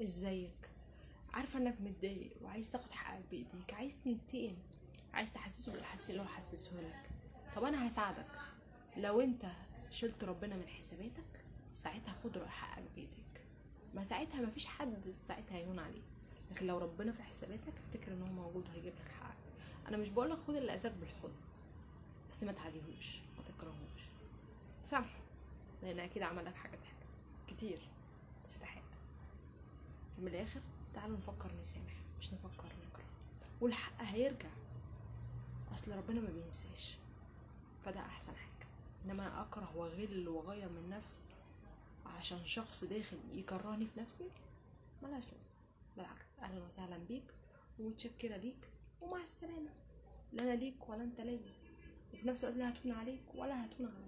ازيك، عارفه انك متضايق وعايز تاخد حقك بايديك، عايز تنتقم، عايز تحسسه بالاحاسيس اللي هو حسسه لك. طب انا هساعدك، لو انت شلت ربنا من حساباتك ساعتها خد حقك بايديك، ما ساعتها ما فيش حد ساعتها هيهون عليك. لكن لو ربنا في حساباتك افتكر ان هو موجود وهيجيب لك حقك. انا مش بقولك خد اللي اذاك بالحضن، بس ما تعاديهوش، ما تكرهوش، سامحه، لان اكيد عمل لك حاجات حلوة كتير تستحق. فمن الاخر تعالوا نفكر نسامح، مش نفكر نكره، والحق هيرجع، اصل ربنا ما بينساش. فده احسن حاجة. انما اكره واغل واغير من نفسي عشان شخص داخل يكرهني في نفسي، ملهاش لازمه. بالعكس، اهلا وسهلا بيك ومتشكره ليك ومع السلامة، لا انا ليك ولا انت ليا، وفي نفس الوقت لا هتون عليك ولا هتون عليا.